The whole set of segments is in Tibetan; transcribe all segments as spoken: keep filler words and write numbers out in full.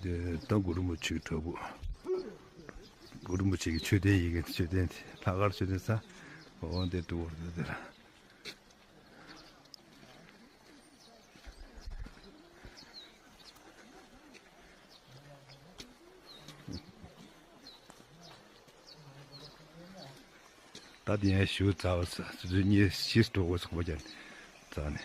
ད་གུ་རུ་མུ་ཆེ་གི་གྲོགས་པོ། གུ་རུ་མུ་ཆེ་གི་མཆོད་རྟེན་ཡིན་གི། མཆོད་རྟེན་དེ་ལྷག་དཀར་མཆོད་རྟེན་ས། འོ་འདི་འདུག་འོ་འདི་འདི་ལ། ད་དེ་ཡང་ཞུ་ཚར་བ་ས་ཚོད་གཉིས་བཞི་འགྲོ་དགོས་སོང་བ་ཀྱང་ཚར་ནས།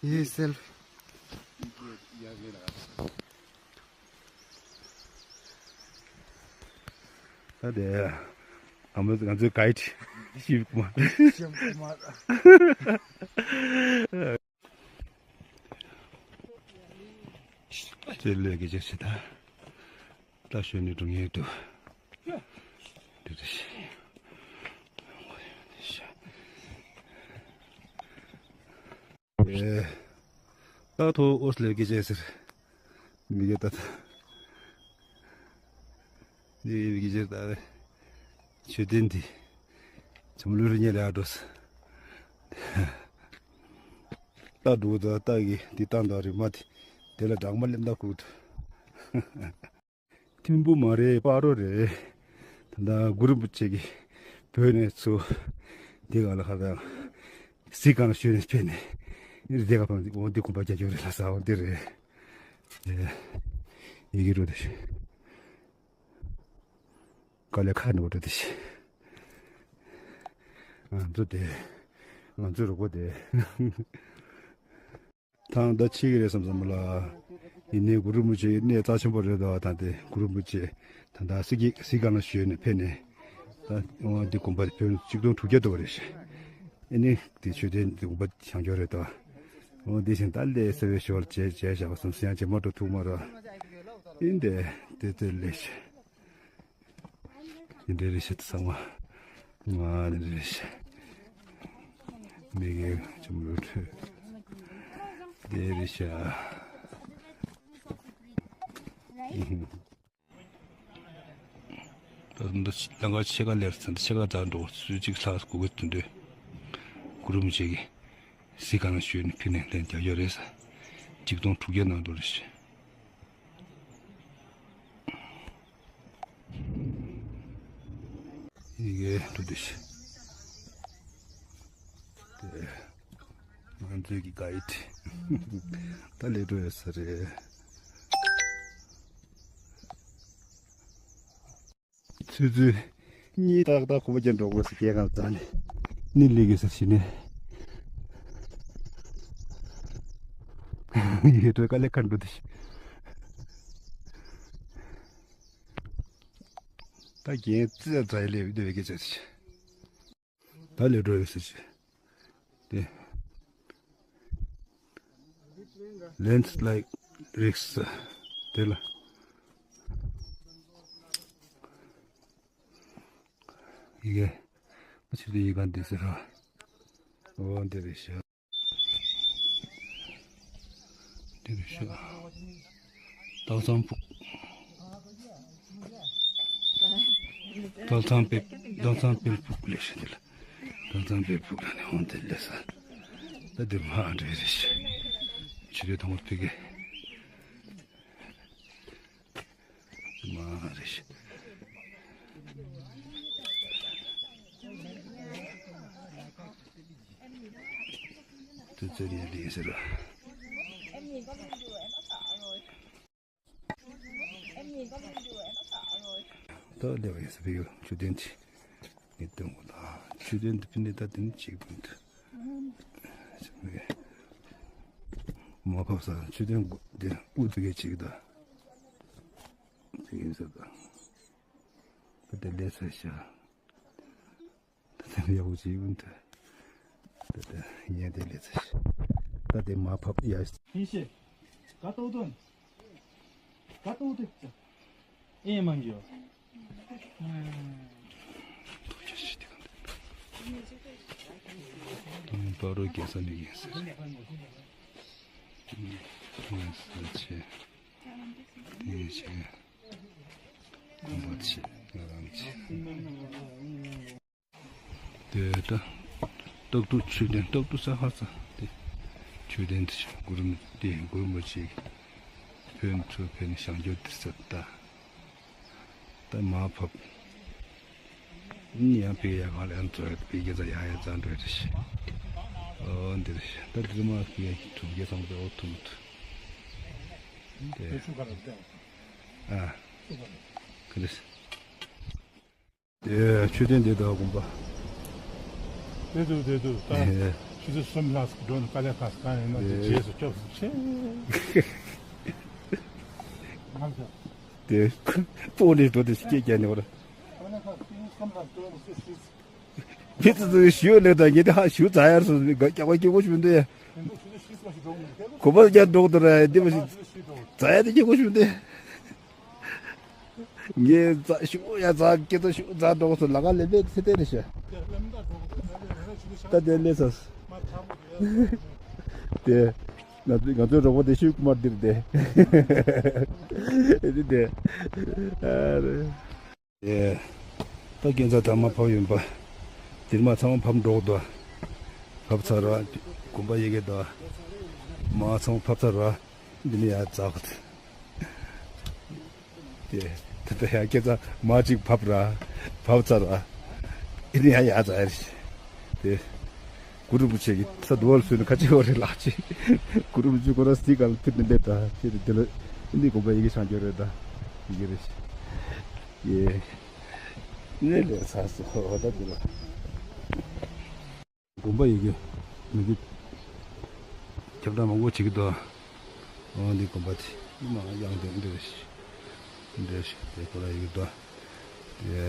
ये सेल्फ। ད་དེ་ང་ཚོའི་གའིཌ་ཤིབ་ཀུ་མར། ཤིབ་ཀུ་མར། ཅེས་ལས་ཀྱི་ཅེས་ཤེས་ད། ད་ཞོན་ནས་འགྲོ་ངེས་འདུག་འདི་འདྲ་ཞིག་ཨེ། ད་ཐོ་ཨོ་སི་ལེ་ཀི་ཅེ་ཟེར། མི་གེ་ད་ད། འདི་མི་གེ་ཅེ་ད་རེ། མཆོད་རྟེན་འདི། ཆམ་ལུ་རི་ཉེ་ལ་ཨ་འགྲོ་ས། ད་འགྲོ་ད་ད་གི་འདི་ཏང་ད་རི་མ་དེ། དེ་ལ་སྦྲང་མ་ལེམ་ད་ཁུག་ད། ཐིམ་ཕུ་མ་རེད། སྤ་རོ་རེད། ད་ལྟ་གུ་རུ་རིན་པོ་ཆེ་གི་བོད་ནས་ཚུར་འདི་ག་ལ་ཁ་ད་གཟིགས་སྒང་ལ་ཞོན་ནས་ཕེབས་ནས་འདི་ག་ཕམ་འོ་འདི་གོམ་པ་རྒྱག་རྒྱུ་རེད་ལ་ས་འོ་འདི་རེད། ཡི་གེ་རུ་དེ་ཤི། དཀའ་ལས་ཁག་འགྲོ་འདྲ་དེ་ཤི། ང་ཚོ་དེ་ང་ཚོའི་རོགས་པ་དེ། ཐང་ད་ཆེ་གི་རེད་བསམ་བསམ་ལ། ཡིན་ནའི་གུ་རུ་རིན་པོ་ཆེ་གནས་རྩ་ཆེན་པོ་རེད་དོ། ད་དེ་གུ་རུ་རིན་པོ་ཆེ་ད་ད་སི་ཀི་སི་གང་ལ་ཞོན་ནས་ཕེབས་ནས། ད་འོ་འདི་དགོན་པ་དེ་ཕེབས་ཆིག་སྟོང་དྲུག་བརྒྱ་འདུག་རེད་ཤག་ཨེ་ནི་དེ་མཆོད་རྟེན་དེ་དགོན་པ་བཞེངས་རྒྱུ་རེད་དོ། འོ་འདི་བཞིན་ད་ལས་སེ་བའི་ཞོར་བྱས་བྱས་བཞག་པ་བསམ་སི་ཡང་བྱེད་མ་འགྲོ་ཐུག་མ་ར། ཨིན་དེ་དེ་དེ་ལས་ཤག་འདི་འདྲའི་རེ་ཞིག་ཚང་མ། ང་འདི་འདྲའི་རེ་ཞིག་མི་གེ་ཆུ་མོ་ཁྲོད། འདི་རེ་ཞིག་ད་འདི་ལང་ཀ་ཕྱེད་ཀ་ལེར་ཚན་ཕྱེད་ཀ་ད་འགྲོ་ཚུལ་གཅིག་ལྷག་དགོས་གི་དུ་འདོད། གུ་རུ་མི་བྱེད་ཀྱི། སི་གང་ཞོན་ཕི་ནས་ལན་རྒྱག་ཡོད་རེད་ས། ཆིག་སྟོང་དྲུག་བརྒྱ་ནང་འགྲོ་རེ་ཞིག་ཡི་གེ་འགྲོ་དུས། དེ་ང་ཚོའི་གི་གའིཌ། ད་ལས་འགྲོ་ཡོད་ས་རེད། ཚུལ་ཚུལ། གཉིས་ཏག་ཏག་ཁོ་པ་ཅན་འགྲོ་དགོས་སུ་སྐྱེལ་གང་ཙང་ནི་ནི་ལི་གི་ས་ཞིག་ནས། ཡི་གེ་འགྲོ་དཀའ་ལས་ཁ་འགྲོ་དུས། ད་རྒན་རྩེ་རྩ་ཡི་ལས་བདེ་བའི་སྐད་ཆ་ཞིག་ད་ལས་འགྲོ་ཡོད་ཟེར་ཞིག་དེ། Landslide risk དེ་ལ། ཡི་གེ་ཕྱི་དུ་ཡི་གེ་འདི་ཟེར་རོ། འོ་འདི་རེད་ཤག་འདི་རེད་ཤག་སྟག་ཚང་ཕུག་སྟག་ཚང་དཔལ་སྟག་ཚང་དཔལ་ཕུག་ལས་ཤག་འདི་ལ། སྟག་ཚང་དཔལ་ཕུག་ལ་ནི་འོང་དེ་ལས་ས། ད་འདི་མ་འདྲ་རེད་ཤག་ཆུ་རེད་ཐོང་ཕུག་གི་མ་རེད་ཤག་དུས་ཚོད་ཡིན་ལེ་ཟེར། ད་ལེ་བ་ཡིན་ཟེར་བའི་མཆོད་རྟེན་དེ་ངས་སྟོན་གོ་ད། མཆོད་རྟེན་དེ་ཕི་ནས་ད་དེ་ནས་ཅིག་དུ་འདུག་མ་ཕབ་ས་མཆོད་རྟེན་དེ་དབུ་དུ་གས་ཅིག་ད། དེ་ཡིན་ཟེར་ད། ད་དེ་ལས་ས་ཤ། ད་དེ་ཡག་པོ་ཅིག་ཡོད་འདུག་ད་དེ་ཡན་དེ་ལས་ས་ཤ། ད་དེ་མ་ཕབ་ཡ། ཡིན་ཤེས། ཀ་ཏོག་ཏོན། ཀ་ཏོག་ཏོན། ཨེ་མང་གི་ཡོད། དང་པ་རོ་རྒྱལ་ས་ནས་ཡིན་ཟེར། ཡིན་ཟེར་ཆེ། དེ་ཆེ། དང་པོ་ཆེ། ང་རང་ཆེ། དེ་ད་སྟག་ཕྲུག་མཆོད་རྟེན། སྟག་ཕྲུག་ས་ཧ་ས་དེ་མཆོད་རྟེན་དེ་གུ་རུ་དེ་གུ་རུ་མ་ཆེ་གི་ཕན་ཚུལ་ཕན་བྱང་ཆུབ་དེ་ས་ད་ད་མ་ཕབ། ཡང་ཕ་གི་ཡ་ག་ལ་ཡང་འཛོལ་ཡོད། ཕ་གི་ཚ་ཡ་ཡ་ཙང་འགྲོ་ཡོད་རེད། ཨོ་འདི་རེད། ད་འདི་མ་ཕ་གི་གྲོང་ཁྱེར་ཚང་པའི་ཨོ་ཐུང་ཐུ། དེ་ཨ་ག་རེ། དེ་མཆོད་རྟེན་འདི་དག་དགོན་པ། དེ་དུ་དེ་དུ་ད་ཨེ། ཆུ་ཚོད་གསུམ་ལྷག་ཙམ་འགྲོ་ན་དཀའ་ལས་ཁག་ཙམ་གང་ཡིན་ན་དེ་ཨེ། རྗེས་སུ་སྐྱོབ་སུ་ཆེ། དེ་སྤོ་ནས་འགྲོ་དེ་སྐད་རྒྱག་ནས་བར། མི་ཚོ་ཚོ་ཞུ་ལེ་དང་ངེད་དེ་ཧ་ཞུ་ཙ་ཡར་སོ་རྒྱག་པ་སྐྱེ་བོ་ཞུ་འདུག་ཡ། གོ་པ་རྒྱག་འགྲོ་དུ་ར་འདི་མ་ཞིག་ཙ་ཡ་དེ་སྐྱེ་བོ་ཞུ་འདུག་ངས་རྩ་ཤུ་ཡ་རྩ་སྐྱེ་ཚོ་ཤུ་རྩ་འགྲོ་སོ་ལ་ཁ་ལེ་ལེ་ཚེ་ཏེ་རེ་ཤ། ད་དེ་ལེ་ས། དེ་ང་ཚོའི་ང་ཚོའི་རོགས་པ་དེ་ཤུ་ཀུ་མར་དིར་དེ། དེ་དེ། ཨ་རེ། དེ། ད་སྐྱེ་ཚ་ད་མ་ཕབ་ཡོན་པ། དིར་མ་ཚང་མ་ཕབ་འགྲོ་དོ། ཕབ་ཚར་བ། དགོན་པ་ཡི་གེ་དོ། མ་ཚང་མ་ཕབ་ཚར་བ། འདི་ནི་ཡ་རྩ་གོ། དེ། ད་ལྟ་ཡང་སྐྱེ་ཚ་མ་གཅིག་བབས་ར། བབས་ཚར་ར། ཨེ་ནི་ཡང་ཡ་ཚ་ཡ་རེད། དེ། གུ་རུ་བུ་ཆེ་གི་ས་དུ་བར་སུ་ནི་ཁ་ཆེ་བ་རེད་ལགས་ཅི། གུ་རུ་བུ་ཆེ་ཁོ་ར་སི་ག་ལ་ཐུར་ནི་ལེ་ད་ཅི་རེད་དེ་ལ། ཨེ་ནི་དགོན་པ་ཡི་གེ་བྱང་རྒྱུ་རེད་ད། ཡི་གེ་རེད། ཡེ། ནི་ལེ་ཚ་སོ་ད་དེ་ལ། དགོན་པ་ཡི་གེ་མི་གི་ཁྱབ་བསྒྲགས་མང་པོ་བྱེད་ཀྱི་འདུག་ཨོ་འདི་དགོན་པ་དེ་མ་ཡང་དེ་འདྲ་ཞིག་འདྲ་ཞིག་དེ་ཁོ་ར་ཡི་གེ་འདུག་དེ་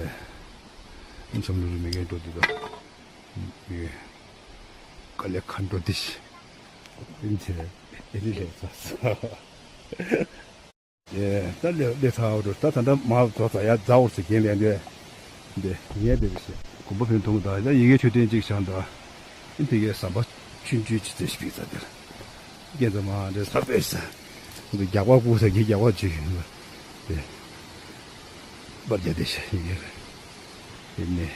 འཛམ་གླིང་རུ་མི་གེ་འགྲོ་དེ་འདུག་མི་གེ་དཀའ་ལས་ཁག་འགྲོ་དེ་ཞིག་ཨིན་ཚེ་ཨེ་རི་ལས་ཚ་ས། ད་ལས་ལས་ཚ་བ་འགྲོ། ད་ད་ལྟ་མ་རྫོགས་ཚ་ཡ་རྫ་བོར་ཚེ་རྒན་ལས་འདོད། འདི་ངས་འདི་རེ་ཞེས་དགོན་པ་ཕན་ཐོགས་དང་ཡ་ཡི་གེ་མཆོད་རྟེན་གཅིག་བཞག་འདུག་ཨིན་དེ་གའི་ཟམ་པ་ཆུན་ཆུན་ཅི་ཚེ་ཞིག་པའི་ཚ་དེར་སྐྱེ་ཚ་མ་འདྲེ་ས་པས་ས་འདི་རྒྱག་པ་ཀུ་ས་གི་རྒྱག་པ་ཅིག་ཡིན་པ་དེ་པར་རྒྱ་དེ་ཞེས་ཡི་གེ་རེད། ཡིན་ནས་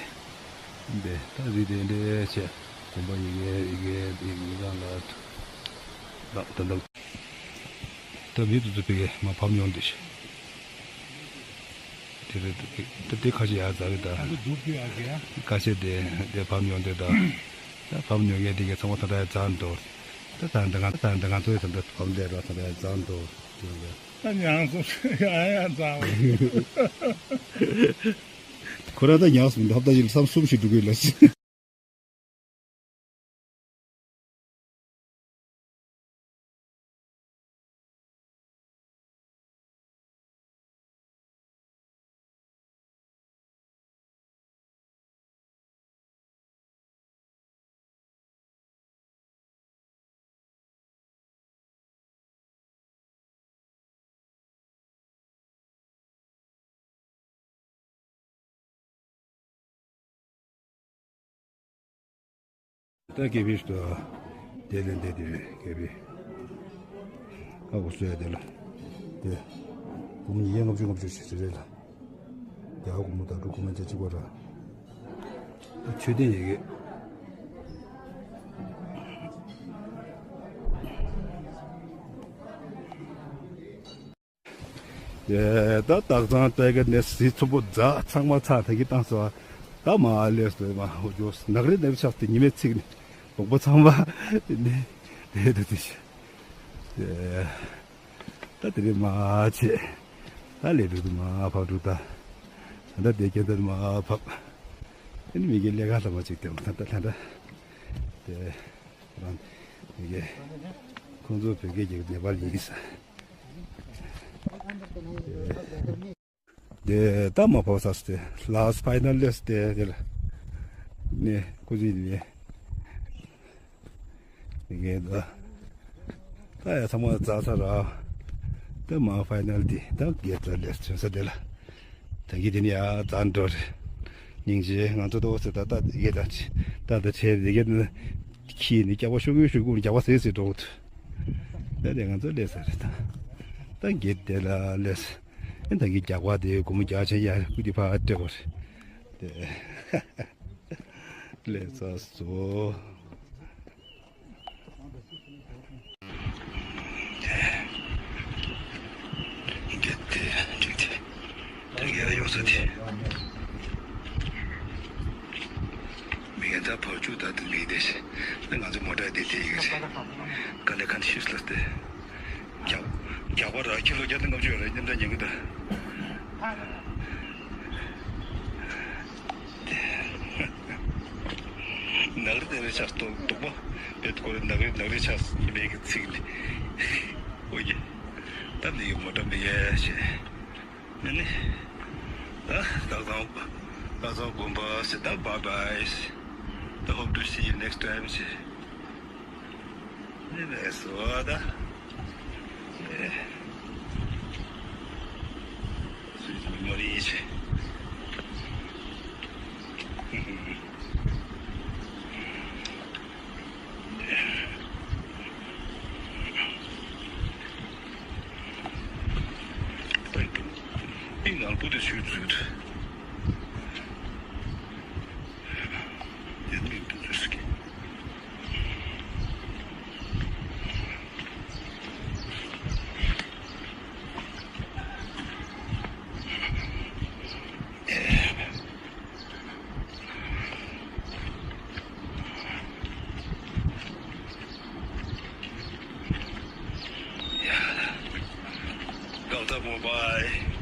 འདི་ད་རི་དེ་འདྲའི་ཆེ་དགོན་པ་ཡི་གེ་ཡི་གེ་ཡི་གེ་རང་ལ་ད་ད་ད། ད་མི་དེ་ཚོ་ཕ་གིར་མར་བབས་མྱོང་དེ་ཞིག་དེ་རེད། ད་དེ་ཁ་ཤས་ཡར་འཛེགས་ད། ཁ་ཤས་དེ་དེ་བབས་མྱོང་དེ་ད། ད་བབས་མྱོང་མཁན་དེ་གས་ཚང་མ་ད་ལྟ་ཡར་འཛེགས་འདུག་ད་ད་ད་ང་ད་ད་ང་ཚོའི་ད་ལྟ་བབས་འདས་ར་ད་ལྟ་ཡར་འཛེགས་འདུག་ད་ཡང་སོ་ཡང་ཡང་འཛེགས། ཁོ་རང་ད་ཉག་སོང་འདུག་ཧབ་ད་ཡིན་བསམ་གསུམ་ཞིག་འགྲོ་གི་ལ་ཞིག་ད་ཀེ་བི་ཞིག་ཏུ་དེ་ལས་འདས་དེ་ཀེ་བི་ཨ་བོ་སོ་ཡ་དེ་ལ་དེ་སྒོར་མོ་ཉིས་བརྒྱ་ལྔ་བཅུ་ལྔ་བཅུ་ཞིག་ཟེར་རེད་ལ། རྒྱ་གར་སྒོར་མོ་དང་འབྲུ་སྒོར་མོ་བརྒྱ་གཅིག་པ་ར། མཆོད་རྟེན་ཡི་གེ་ཡེ་ད་སྟག་ཚང་པད་ཀ་ནས་གཟི་ཚོམ་པོ་རྫ་ཚང་མ་ཚ་ད་གི་བཏང་སོ། ད་མ་ལས་སོ་མ་ཧོ་ཇོ་ནག་རི་ནག་རི་ཆགས་ཏེ་ཉི་མའི་ཚིག་ནས་དོག་པ་ཚང་མ་ནས་དེ་དེ་དེ་ཤ་ཡེ། ད་དེ་རིང་མ་ཆེ། ད་ལས་འགྲོ་དུ་མ་ཕབ་འགྲོ་ད། ད་ལྟ་བསྡད་རྐྱེན་ད་མ་ཕབ། ཨ་ནི་མི་གི་ལས་ཀ་ལ་མ་ཅིག་སྟེ་ད་ལྟ་ད་ལྟ་དེ་རང་མི་གི་ཁོང་ཚོ་བོད་སྐད་ཀྱི་ནེ་པ་ལི་ཡིག་ས། དེ་ད་མ་ཕབ་ས་སྟེ་ལ་སི་ཕའི་ནལ་ལེ་སི་དེ་དེ་ལ་ནི་ཀུ་ཅི་ནི། ངས་ད་ད་ཡ་ཚང་མ་རྫ་ཚ་ར། ད་མ་ཕའི་ནལ་དེ་ད་གེ་ད་ལས་ཚོན་ས་དེ་ལ། ད་གི་དེ་ནི་ཡ་ཙན་འགྲོ་རེད། སྙིང་རྗེ། ང་ཚོ་ཏོག་ཙེ་ད་ད་གེ་ད་ད་ད་ཆེ་དེ་གེ་ད་ཁྱི་ནི་རྒྱག་པ་ཤོག་གུ་ཤོག་གུ་རྒྱག་པ་ཟེར་ཟེར་འགྲོ་འདུག་ད་དེ་ང་ཚོ་ལས་ས་རེད་ད། ད་གེ་དེ་ལ་ལས། ཨེ་ད་གི་རྒྱག་པ་དེ་སྒོར་མོ་བརྒྱ་ཆ་ཡ་ཀུ་དེ་ཕ་སྤྲད་པ་རེད། དེ་ལས་ས་སོ། གལ་ཏེ་འགྲིག་སྟེ། ད་ག་ཡོང་ས་དེ། མི་ངན་ད་བར་ཆུ་ད་དེ་མི་དེ་ཞེ། ད་ང་ཚོ་མོ་ཊ་དེ་དེ་ཡི་གེ་རེད། དཀའ་ལས་ཁ་ཤས་ལ་སྟེ། རྒྱག་རྒྱག་པ་ར་ཁྱི་ལོ་བརྒྱ་དང་ལྔ་བཅུ་ཡོད་རེད། མཉམ་དུ་ཉན་གི་འདུག་ནག་རི་ནག་རི་ཆགས་སྟོང་དོག་པ་བེད་ཀོ་རི་ནག་རི་ནག་རི་ཆགས་ཡིན་པའི་གི་ཚིག་འདི། ཨོ་ཡེ། ད་འདི་གི་མོ་ཊ་མི་ཡལ་ཞེས། ཨ་ནི། ད་ད་ཚང་ད་ཚང་དགོན་པ་ཟེར་ད་bye bye། ད་hope to see you next time ཞེས། ནི་ལས་སོ་ད། ཨེ། སུས་མི་མོ་རི་ཆེ། ཨི་ནང་པུ་དེ་ཆུ་ཚུད། དེ་མི་པུ་དེ་སྐད། Delta Mobile.